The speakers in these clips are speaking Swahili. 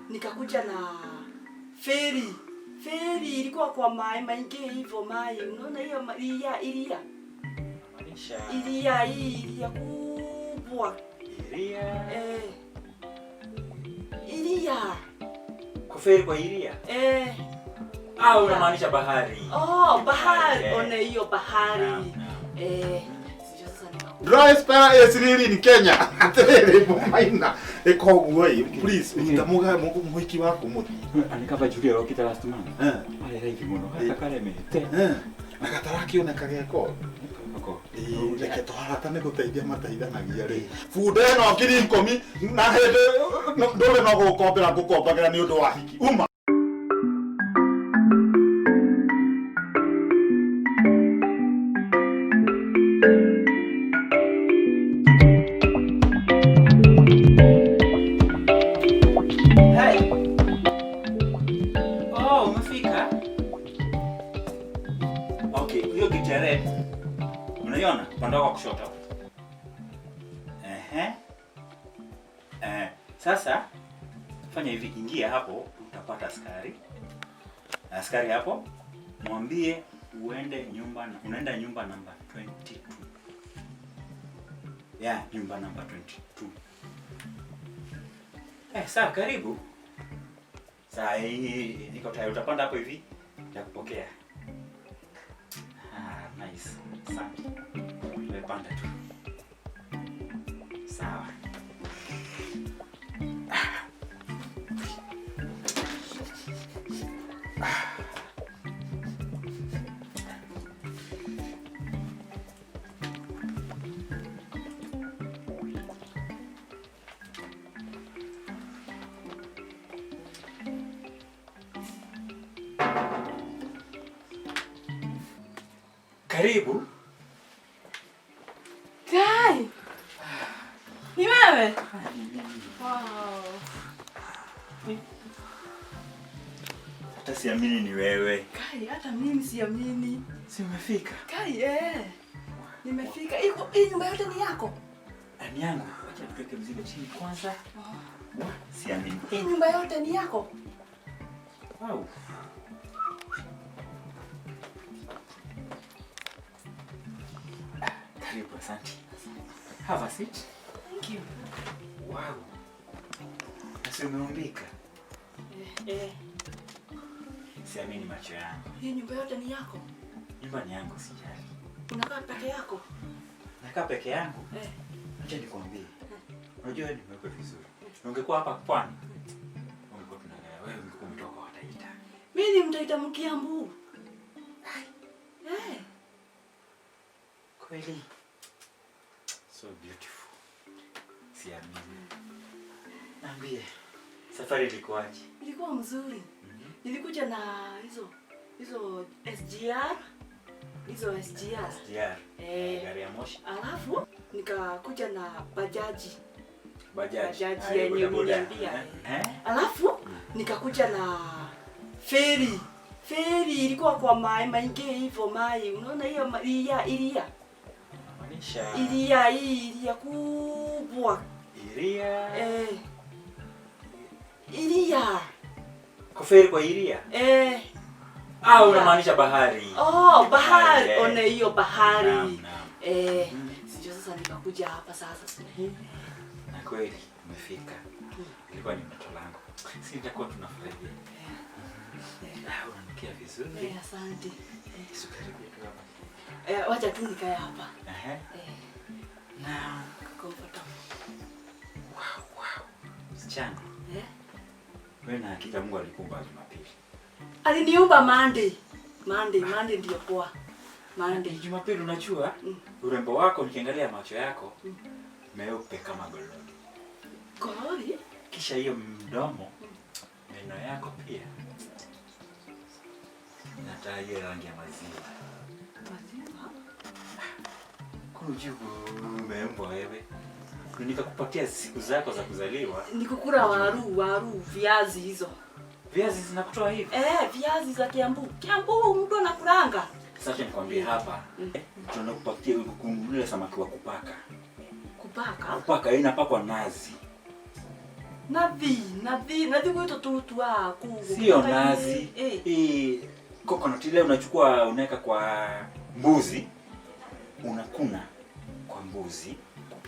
Nikakuja na feri. Feri ilikuwa kwa mai maingi hivyo mai. Unaona hiyo iria iria. Maanisha Iria hii iria kubwa. Iria. Eh. Iria. Kuferi kwa iria? Eh. Ah, unamaanisha bahari. Oh, bahari. Eh. One hiyo bahari. Naam, naam. Eh. Sijui sasa nikakuja. Dry spell is really in Kenya. Atiriri mumaina. Ikoguo ĩ, please nyita mũhiki waku mũthii. Anikaba Julia okite last month. Eh. Arĩ raithi mũno gaka karemete. Eh. Na gatarakĩoneka geko. Ako. Ĩĩ, reke tũharata nĩ gũteithia mateithanagia rĩ. Bunda ĩno 10,000 na hĩndĩ ndũrĩ no gũkombera ngũkombagĩra nĩ ũndũ wa hiki. Uma. Hey. Oh, umefika? Okay, hiyo gate ya red. Unaiona upande wako wa kushoto? Ehe. Eh, sasa fanya hivi, ingia hapo utapata askari. Askari hapo mwambie uende nyumba, unaenda nyumba namba 22. Yeah, nyumba namba 22. Eh, sawa, karibu. Saa hii niko tayari, utapanda hapo hivi nitakupokea. Ah, nice. Asante. Nimepanda tu. Sawa. Karibu. Kai. Ni wewe? Wow. Hata siamini ni wewe. Kai, hata mimi siamini. Si umefika? Kai, eh. Nimefika. Iko hii nyumba yote ni yako? Ni yangu. Acha tuweke mzigo chini kwanza. Oh. Wa, siamini. Hii nyumba yote ni yako? Wow. Karibu, asante. Have a seat. Thank you. Wow. Nasi umeumbika. Eh. Siamini macho yangu. Hii nyumba yote ni yako? Nyumba ni yangu, sijali. Unakaa peke yako? Nakaa peke yangu? Eh. Acha nikwambie. Unajua wewe ni mweupe vizuri. Na ungekuwa hapa pwani, ungekuwa tunaelewa. Wewe ungekuwa umetoka Wataita. Mimi ni Mtaita Mkiambu. Eh. Kweli. So beautiful. Siamini. Niambie, safari ilikuwaje? Ilikuwa mzuri. Nilikuja na hizo SGR. Hizo SGR. SGR. Eh. Gari ya moshi. Alafu nikakuja na bajaji. Bajaji. Bajaji Ayo, yenye boda boda. uliniambia. Eh? Alafu nikakuja na feri. Feri ilikuwa kwa mai maingi hivyo mai. Unaona hiyo iria iria. Maanisha Iria hii iria kubwa. Iria. Eh. Iria. Kuferi kwa iria? Eh. Ah, unamaanisha bahari. Oh, bahari. Eh. One hiyo bahari. Naam, naam. Eh. Sijui sasa nikakuja hapa sasa. Na kweli umefika. Ilikuwa ni ndoto langu. Si nitakuwa tunafurahia. Ah, unanukia vizuri. Eh, asante. Sukari tu hapa. Eh, wacha tu nikae hapa. Ehe. Eh. Na comfortable. Wow, wow. Msichana. Eh? Wewe na hakika Mungu alikuumba Jumapili. Aliniumba Monday. Monday, Monday ndio poa. Monday. Jumapili unajua? Urembo wako nikiangalia macho yako meupe kama gololi. Gololi? Kisha hiyo mdomo, meno yako pia. Na hiyo rangi ya maziwa. Maziwa? Kuna ujibu umeumbwa wewe. Nikakupatia siku zako za kuzaliwa. Nikukula waru, viazi hizo. Viazi zinakutoa hivi? Eh, viazi za Kiambu. Kiambu mtu anakulanga. Sasa nikwambie hapa, tunakupatia kununulia samaki wa kupaka. Kupaka? Kupaka inapakwa nazi. Nathi, nathi, nathi gwitũ tũtuaga kũu. Sio nazi. Eh. Hii coconut ile unachukua unaweka kwa mbuzi. Unakuna kwa mbuzi.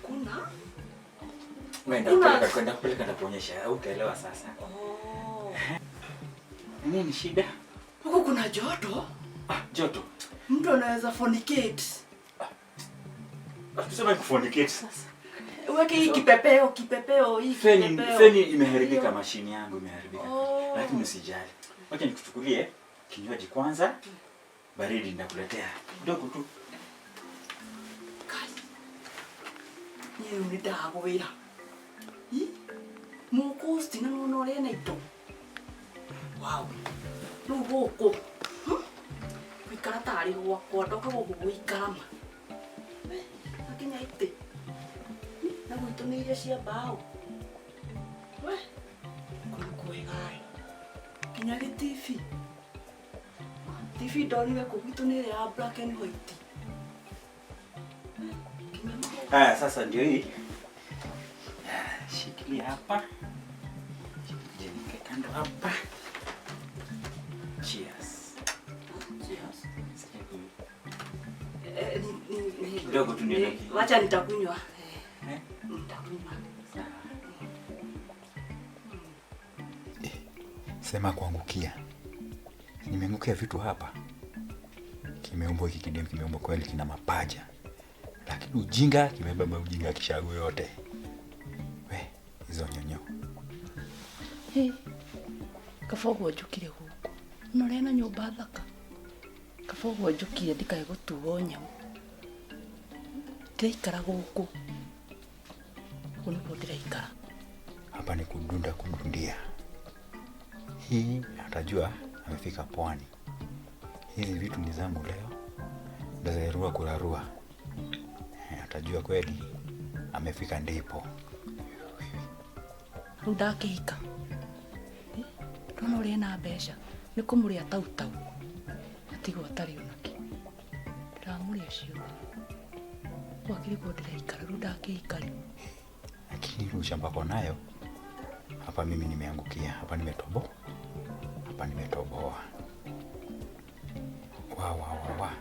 Kuna? Kwenda Kuna- kupeleka kwenda kupeleka na kuonyesha utaelewa sasa. Oh. Nini shida? Huku kuna joto. Ah, joto. Mtu anaweza fornicate. Ah, tuseme kufornicate sasa. Uweke hii kipepeo, kipepeo, hii Feni kipepeo. feni imeharibika, Hiyo. mashini yangu imeharibika. Oh. Lakini usijali. Wacha nikuchukulie kinywaji kwanza. Baridi nitakuletea. Kidogo tu. Kai. Niĩ rĩu nĩ ndagwĩra. Ĩ? Mũkũsti na nona ũrĩa ena indo. Wow. Rĩu gũkũ. Gũikara tarĩ gwakwa, ndoka gũkũ gũikara ma. We, na nginya itĩ. Ĩ, na gwitũ nĩ iria cia mbaũ. We, kũu kwega ĩ. Nginya gĩtibi. TV ndonire kũu gwitũ nĩ ĩrĩa ya black and white. We, nginya mahũa. Haya, sasa ndio hii. Shikilia hapa. Jenike kando hapa. Cheers. Cheers. Eh, Kidogo tu niende Wacha nitakunywa. Eh? Nitakunywa. Sawa. Sema kuangukia. Nimeangukia vitu hapa. Kimeumbwa hiki kidemu, kimeumbwa kweli, kina mapaja. Lakini ujinga kimebeba ujinga kishago yote. We, hizo nyonyo. Hey, kaba ũguo njũkire gũkũ. No ũrĩa na nyũmba thaka. Kaba ũguo njũkire ndikae gũtuo nyamũ. Ndĩraikara gũkũ. Gũkũ nĩkuo ndĩraikara. Hapa ni kudunda kudundia. Hii atajua amefika pwani. Hizi vitu ni zangu leo. Ndazirarua kurarua. Atajua kweli amefika ndipo. Rĩu ndakĩhika. Ndona ũrĩa ena mbeca. Nĩ kũmũrĩa tautau. Atigwo atarĩ onakĩ. Ndĩramũrĩa ciothe. Gũkũ nĩkuo ndĩraikara. Rĩu ndakĩhika rĩ. Lakini ile ushamba ako nayo hapa, mimi nimeangukia hapa, nimetoboa hapa, nimetoboa. Wa wa wa wa.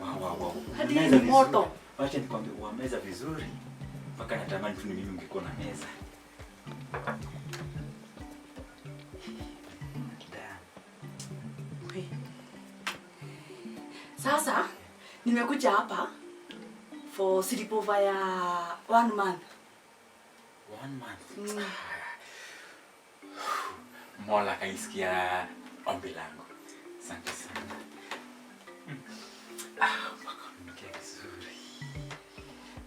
Wa wa wa. Hadi Umemeza ni moto. vizuri. Wacha nikwambie wameza vizuri. Mpaka natamani tu ni mimi ungekuwa na meza. Da. We. Sasa nimekuja hapa for sleepover ya one month. One month. Mola kaisikia ombi langu. Asante sana. Ah, mpaka unanukia vizuri.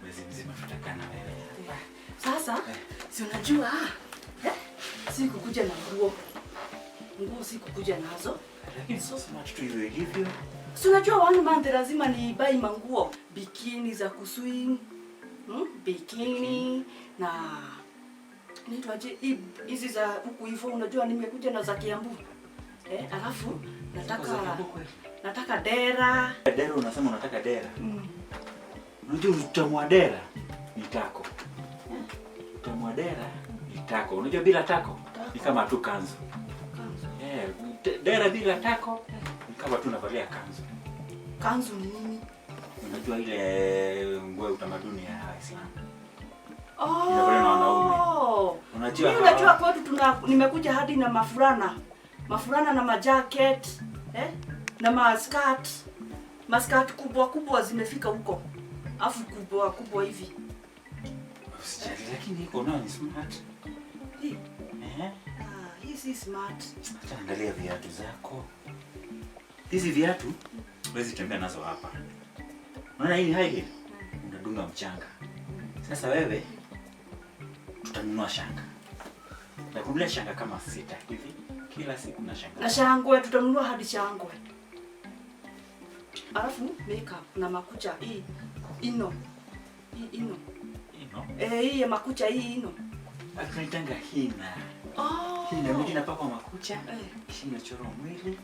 Mwezi mzima tutakaa na wewe hapa. Sasa si unajua eh? Sikukuja na nguo. Nguo sikukuja nazo. Lakini so smart tu hivyo ilivyo. Si unajua one month lazima ni buy manguo, bikini za kuswim, Bikini na inaitwaje hizi za huku hivyo, unajua nimekuja na za Kiambu. Alafu Zako za nataka Kiambu kweli? nataka dera. Dera, unasema unataka dera. Unajua utamu wa dera ni tako. Utamu wa dera ni tako. Unajua bila tako ni kama tu kanzu. Kanzu. Dera bila tako ni kama tu unavalia kanzu. Kanzu ni nini? Unajua ile nguo ya utamaduni ya Waislamu. Oh. Inavaliwa na wanaume. Unajua Mimi unajua kwetu tuna nimekuja hadi na mafurana. Mafurana na majacket, Na maskirt. Maskirt kubwa kubwa zimefika huko. Afu kubwa kubwa hivi. Usijali, lakini iko nayo ni smart. Hii. Eh? Ah, hii si smart. Acha angalia viatu zako. Hizi viatu huwezi tembea nazo hapa. Unaona hii ni high heel? Unadunga mchanga. Sasa wewe tutanunua shanga. Nakununulia shanga kama 6 hivi. Kila siku na shanga. Na shangwe tutanunua hadi shangwe. Alafu makeup na makucha hii ino. Hii ino. Ino? Hii ya makucha hii ino. Tunaitanga hina. Oh. Hina ndio inapakwa makucha. Eh. Kisha inachorwa mwili.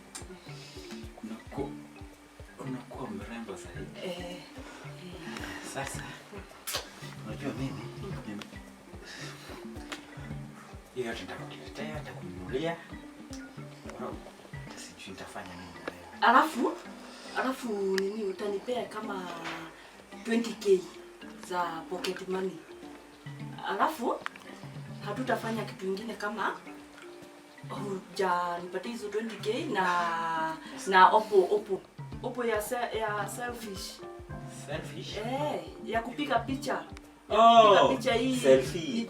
Unakuwa mrembo zaidi. Sasa unajua mimi Hiyo yote nitakuletea, nitakununulia. Sijui nitafanya nini na wewe. Alafu nini utanipea kama 20K za pocket money. Alafu hatutafanya kitu ingine kama hujanipatia hizo 20K na Oppo ya ya selfish. Selfish? Ya kupiga picha. Oh, kupiga picha hii. Selfie.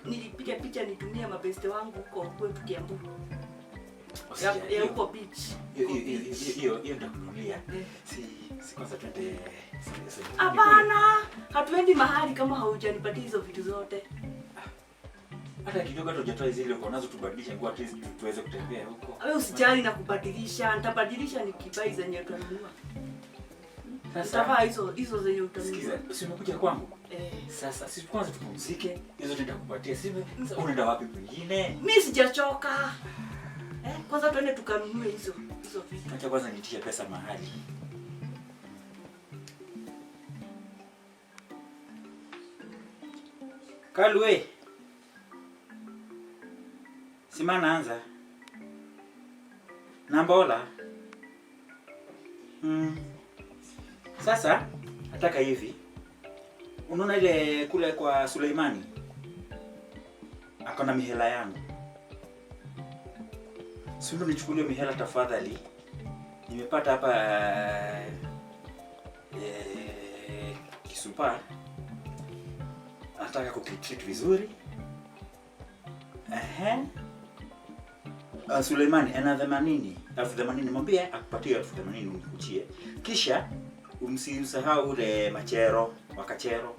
Nipige picha nitumie mabeste wangu huko kwetu Kiambu. Ya huko beach. Hiyo nitakununulia. Si kwanza twende. Hapana, hatuendi mahali kama haujanipatia hizo vitu zote. Hata kidogo hata hujatoa zile uko nazo, tubadilishe nguo at least tuweze kutembea huko. Wewe usijali na kubadilisha, nitabadilisha nikibai zenye utanunua. Sasa utavaa hizo zenye utanunua. Sikiza, si umekuja kwangu? Sasa si kwanza tupumzike, hizo nitakupatia. Si unaenda wapi kwingine? Mimi sijachoka. Kwanza tuende tukanunue hizo vitu. Acha kwanza niitishe pesa mahali. Kalwe. Simana anza. Nambola. Sasa nataka hivi. Unaona ile kule kwa Suleimani? Akona mihela yangu. Si ndio nichukulie mihela tafadhali. Nimepata hapa kisupa. Nataka kukitreat vizuri. Suleimani ana 80,000, mwambie akupatie 80,000 unikuchie. Kisha umsisahau ule machero, wakachero.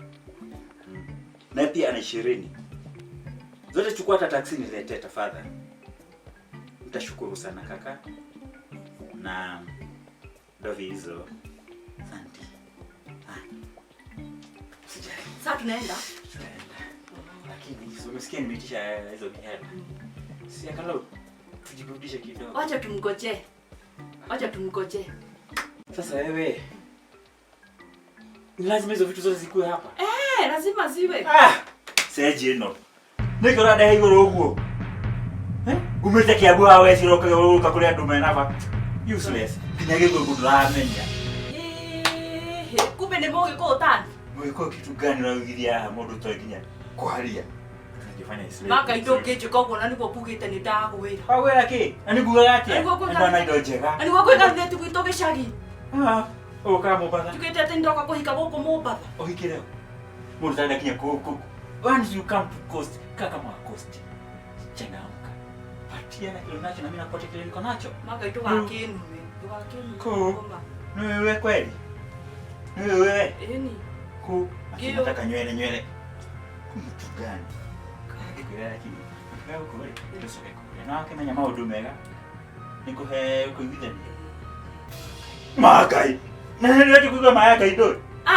Na pia ana 20. Zote chukua hata taxi niletee tafadhali. Nitashukuru sana kaka. Na ndovi hizo. Asante. Usijali. Sasa tunaenda. Tunaenda. Lakini si umesikia nimeitisha hizo mihela. Si angalau tujiburudishe kidogo. Wacha tumgoje. Wacha tumgoje. Sasa wewe ni lazima hizo vitu zote zikuwe hapa. Lazima ziwe. Seje no. Niko rada hiyo roguo. Umete Kiambu hawe ciroka uka kuria andu mena ba. Useless. Nginya gĩthũngũ ndũramenya. Kumbe nĩ mũgĩkũyũ tani. Mũgĩkũyũ kitu gani ũraugithia haha mũndũ to nginya kwaria. Tunajifanya Islam. Maka indo ngĩnjĩka ũguo na nĩguo kugĩte nĩ ndagwĩra. Wagwĩra kĩ? Na nĩ ngugaga atĩa? Na nĩguo kuga- Ndona indo njega. Na nĩguo kwĩgathĩtie gwitũ gĩcagi. Ũkaga Mombatha. Njugĩte atĩ nĩndoka kũhika gũkũ Mombatha. Ũhikĩre ũ? Mũndũ ũtarenda nginya kũ. Once you come to coast, kaa kama wa coast. Changamka. Patia na kile unacho na mimi nakupatia kile niko nacho. Maka ndũgakĩnume. Ndũgakĩnume. Kũ? Nĩ wewe kweli? Nĩ wewe? Ĩni. Kũ? Ngiyo. Nataka nywele nywele. Mtu gani? Ngikwĩra lakini wewe uko wewe tucoke kũrĩa. Na wakĩmenya maũndũ mega nĩkũhe kũiguithania. Magai. Na nĩ ndĩrenda kuuga maya Ngai ndũĩ.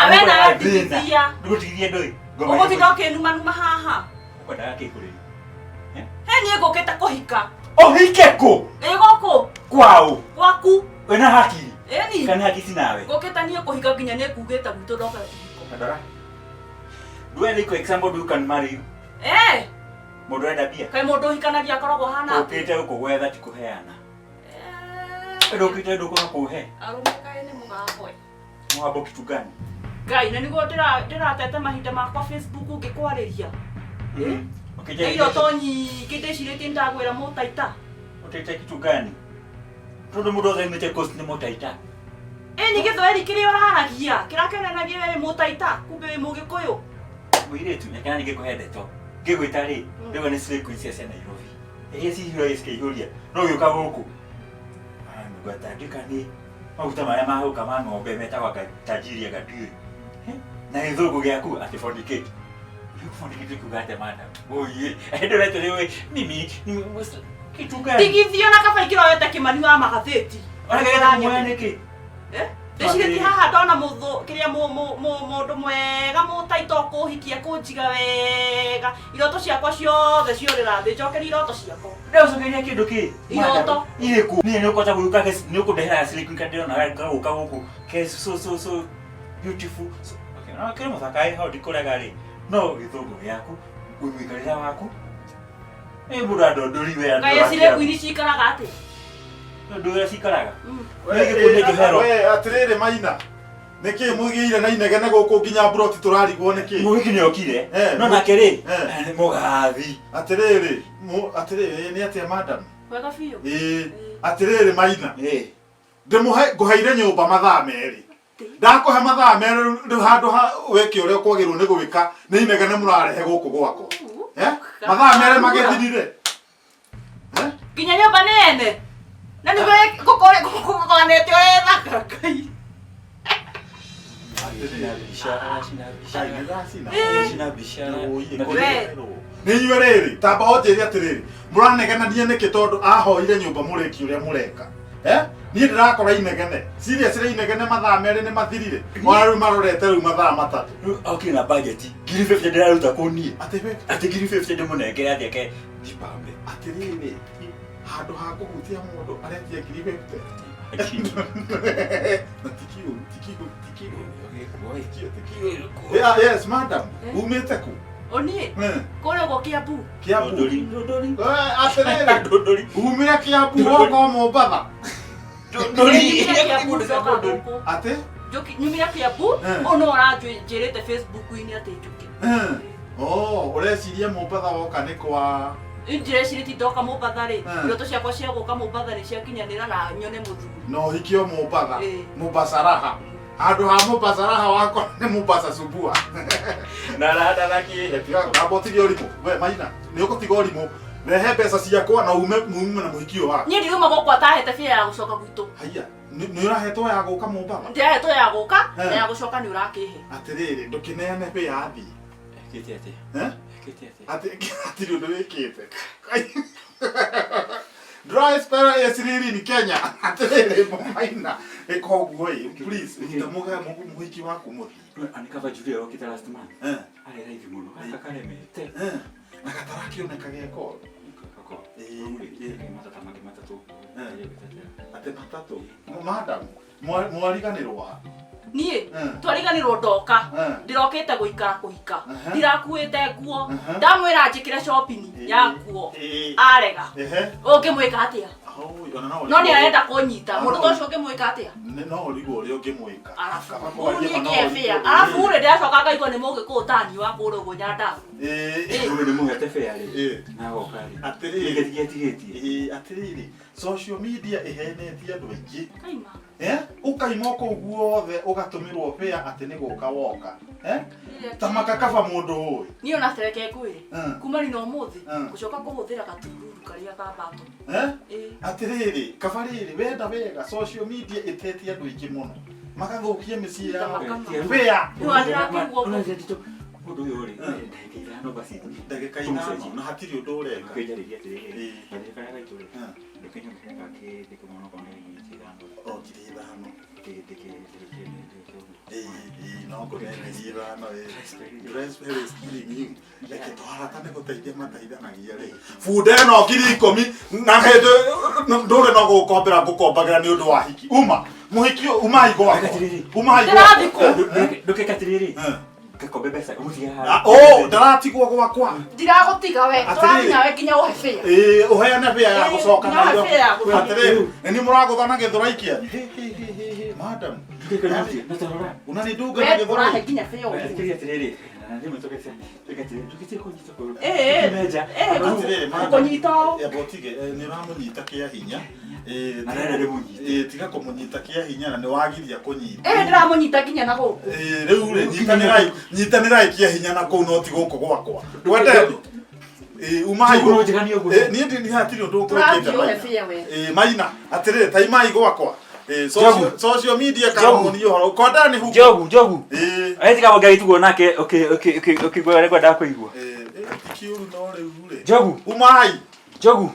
We na tigithia. Ndũgũtigithia ndũĩ. Ũgũtinda ũkĩnumanuma haha. Ũkwendaga kĩ kũrĩ? He niĩ ngũkĩte kũhika. Ũhike kũ? Ĩ gũkũ. Kwaũ? Gwaku. Wĩna hakiri? Ĩni. Kana haki sinawe? Ngũkĩte niĩ kũhika nginya nĩ ngugĩte gwitũ ndoka kĩhiko. Andora. Do I look like somebody who can marry you? Mũndũ arenda mbia? Kaĩ mũndũ ũhikanagia akoragwo ahana atĩa? Ũkĩte gũkũ gwetha ti kũheana. Ndũkĩte ndũkũha kũhe. Arũme kaĩ nĩ mũgambo ĩ. Mũgambo kitu gani? Ngai, na nĩguo ndĩratete mahinda makwa Facebook ngĩkwarĩria. Ũkĩnjĩra Na iroto nyingĩ ndĩcirĩtie nĩndagwĩra mũtaita. Ũtete kitu gani? Tondũ mũndũ othe aumĩte coast nĩ mũtaita. Ĩ nĩ gĩthweri kĩrĩa ũraragia, kĩrĩa kĩonanagia wĩ mũtaita, kumbe wĩ mũgĩkũyũ. Mũirĩtu, kana nĩngĩkũhe ndeto. Ngĩgwĩta rĩ, rĩu nĩ slay queen cia Nairobi. Iria cihũragia cikaihũria, no ũgĩũka gũkũ. Ngwatandĩka nĩ maguta marĩa mahũka ma ng'ombe metagwo tajiri anga ndiũĩ. Na gĩthũngũ gĩaku atĩ fornicate. Rĩu fornicate kuga atĩa madam? Oye, ndũrete rĩu mimi kitu gani? Tigithio na kaba ingĩroete Kĩmani wa magathĩti. Ũreka muoya nĩkĩ? Ndĩcirĩtie haha ndona mũthũ kĩrĩa mũndũ mwega mũtaita ũkũhikia kũnjiga wega. Iroto ciakwa ciothe ciorĩra thĩ, njokeria iroto ciakwa. Ndĩracokeria kĩndũ kĩ? Iroto. Irĩkũ? Niĩ nĩũkũhota gũka nĩũkũndehera slay queen ndĩrona gagũka gũkũ ke so so so beautiful. So, okay, no kĩrĩ mũthaka ĩ hau ndikũrega rĩ. No gĩthũngũ gĩaku, mũikarĩre waku. Ĩ mũndũ andondori we andũ. Ngai cire kuini cikaraga atĩ. Ndũ ũrĩa cikaraga. We, Nĩ gĩkuũ nĩ kĩhero. we, atĩrĩrĩ maina nĩkĩ mũgĩire na inegene gũkũ nginya mburoti tũrarigwo nĩkĩ Mũhiki nĩ okire. Eh, No nake rĩ, eh. nĩ mũgathi. Atĩrĩrĩ atĩrĩrĩ nĩ atĩa madam? Wega biũ. Ĩĩ, atĩrĩrĩ maina Ĩ. ndĩmũhe ngũheire nyũmba mathaa merĩ ndakũhe mathaa merĩ rĩu handũ ha wĩke ũrĩa ũkwagĩrĩirwo nĩ gwĩka nĩ inegene mũrarehe gũkũ gwakwa. Eh? Mathaa merĩ magĩthirire. Eh? Nginya nyũmba nĩ ene. Na nĩguo gũkũganĩte ũrethaka Ngai. Ngai, nĩndacina. We. Nĩ inyuĩ rĩrĩ tamba ũnjĩre atĩrĩrĩ mũranegenania nĩkĩ tondũ ahoire nyũmba mũrĩki ũrĩa mũreka. Eh? Niĩ ndĩrakora inegene serious rĩ inegene mathaa merĩ nĩ mathirire ona rĩu marorete rĩu mathaa matatũ. Rĩu okire na budget 50,000 ndĩraruta kũ niĩ. Atĩ Atĩ 50,000 ndĩmũnengere athiĩ ake jipambe. Atĩrĩrĩ handũ ha kũhutia mũndũ aretia 50,000 na tikiũru tikiũru tikiũru tikiũru. Yeah, yes madam umĩte kũ? Ũniĩ kũrĩa ũguo Kiambu. Kiambu. Ndondori. Ndondori. Eh, atĩrĩrĩ Ndondori. umire Kiambu woka Mombatha. Ndondori. Nyumire Kiambu njoka gũkũ. Atĩ Nyumire Kiambu ũũ no ũranjĩrĩte Facebook-inĩ atĩ njũke. Eh. Oh, ũreciria Mombatha woka nĩ kwa Ndĩrecirĩtie ndoka Mombatha rĩ, Eh. iroto ciakwa cia gũka Mombatha nĩ ciakinyanĩra na nyone mũthuri. na ũhikio Mombatha. Eh. Mombasa raha. Handũ ha Mombasa raha wakwa nĩ Mombasa subua. Na rada na kĩhe. Amba ũtige ũrimũ. We maina, nĩ ũgũtiga ũrimũ. Rehe mbeca ciakwa na ume mume na mũhiki ũyũ waku. Niĩ ndirauma gũkũ atahete bia ya gũcoka gwitũ. Haiya, nĩ ũrahetwo ya gũka Mombatha? Ndĩrahetwo ya gũka Eh. na ya gũcoka nĩ ũrakĩhe. Atĩrĩrĩ, ndũkĩneane bĩa athiĩ. Kĩte atĩa? Eh? Kĩte atĩa? Atĩ hatirĩ ũndũ wĩkĩte. Dry spell is really in Kenya. Atĩrĩrĩ maina, ĩka ũguo ĩ, please, nyita mũhiki waku mũthiĩ. Anikava Julia okite last month. Eh, Arĩ raithi mũno. Gaka karemete. eh, na gatarakĩoneka geko. Kako. Ĩ, ĩ. Matata mangĩ matatũ. Eh. Atĩ matatũ. Madam, mwariganĩrwo ha? Niĩ Eh. twariganĩrwo ndoka. Eh. Ndĩrokĩte gũikara kũhika. Aha. Ndirakuĩte nguo. Aha. Ndamwĩra njĩkĩre shopping ya nguo. Ĩ. Arega. Ehe. Ũngĩmwĩka atĩa? Hau, ona no No nĩ ũrigwo- arenda kũnyita. Ah, Mũndũ no. ta ũcio ũngĩmwĩka atĩa? No ũrigwo ũrĩa ũngĩmwĩka. Arabu. Kaba Ũũ kwaria niĩ ma no kĩebĩa. ũrigwo. Arabu rĩ ndĩracoka ngaigua nĩ mũgĩkũyũ tani wa kũrĩa ũguo Nyandarua. Ĩ. Rĩu nĩ mũhete bĩa rĩ. Ĩ. Na goka rĩ. Atĩrĩrĩ. Nĩgĩtigĩtigĩtie. Ĩ, atĩrĩrĩ social media ĩhenetie andũ aingĩ. Kaima. Eh? Ũkaima kũu guothe ũgatũmĩrwo bĩa atĩ nĩ gũka woka. Eh? Ta makakaba mũndũ ũĩ. Niĩ ona tereke ngwĩre. Mm. Kuma rina ũmũthĩ Mm. ngũcoka kũhũthĩra gatururu karĩa ka mbato. Eh? Ĩ. Atĩrĩrĩ kaba rĩrĩ wenda wega social media ĩtetie andũ aingĩ mũno magathũkia mĩciĩ yao. Bĩa Rĩu andĩrakĩigua ũguo. Mũndũ ũyũ rĩ, ndagĩka ithano basi. Ndagĩka ithano na hatirĩ ũndũ ũreka. Ũkĩnjarĩria atĩrĩrĩ, Ĩ. gathĩra karĩa gaitũ rĩ, Eh. ndũkĩnyongerera gakĩ ndĩkĩmona okorwo nĩ 5,000. O 5,000. Ndĩkĩ ũguo. Ĩ, ĩ, no ngũne 5,000 ĩ. Dry spell is killing you. Reke twarata nĩ gũteithia mateithanagia rĩ. Bunda ĩno 10,000 na hĩndĩ ndũre no gũkombera ngũkombagĩra nĩ ũndũ wa hiki. Uma mũhiki ũyũ, umai gwakwa. Atĩrĩrĩ. Umai Ndĩrathiĩ gwakwa. kũ? Ndũkeka atĩrĩrĩ, Eh. ngakombe mbeca ũmũtige Ah, haha. Oh, ndaratigwo gwakwa. Ndiragũtiga we. Atĩrĩrĩ. Tũrathiĩ nawe nginya ũhe bĩa. Ĩ, ũheane bĩa ya Ĩ, gũcoka nginya nayo. ũhe bĩa ya gũcoka. Atĩrĩrĩ, nĩ niĩ mũragũtha na gĩthũrai kĩanyu. Hĩ, hĩ, hĩ, hĩ, hĩ, madam. Ndũkeka nĩũtie, na tarora. Unanidunga We na gĩthũrai. ũrahe nginya bĩa ũmũthĩ. Thikĩrĩria atĩrĩrĩ, na rĩmwe tũgeca, tũgeka atĩrĩrĩ, ndũgĩtige kũnyita kũgũrũ. Ĩ, ĩ. Ũkĩmenja. Ĩ, Atĩrĩrĩ, madam. Ngũkũnyita ũũ. Ya botige, nĩ ũramũnyita kĩa hinya. Ĩ, Na rĩrĩ rĩmũnyite. ĩ, tiga kũmũnyita kĩa hinya na nĩ wagiria kũnyita. Ĩ ndĩramũnyita nginya na gũkũ. Ĩ, rĩu rĩ, nyitanĩrai, nyitanĩrai kĩa hinya na kũu no ti gũkũ gwakwa. Gwendeni. Ĩ, umai Tũgũrũ gũkũ. njega nĩ ũguo. Ĩ, niĩ ndi hatirĩ ũndũ Tũrathiĩ ũkwĩkĩte ũhe maina. bĩa we. Ĩ, maina, atĩrĩrĩ, ta imai gwakwa. Ĩ, Njogu. social media Njogu. kamũni ũhoro. Kwendani huko. Njogu, njogu. Ĩ, Ĩ, tiga mũngai tiguo nake ũkĩigua ũrĩa ngwendaga kũigua. ĩ, ĩ, ti kĩũru no rĩu rĩ. Njogu, Umai. njogu.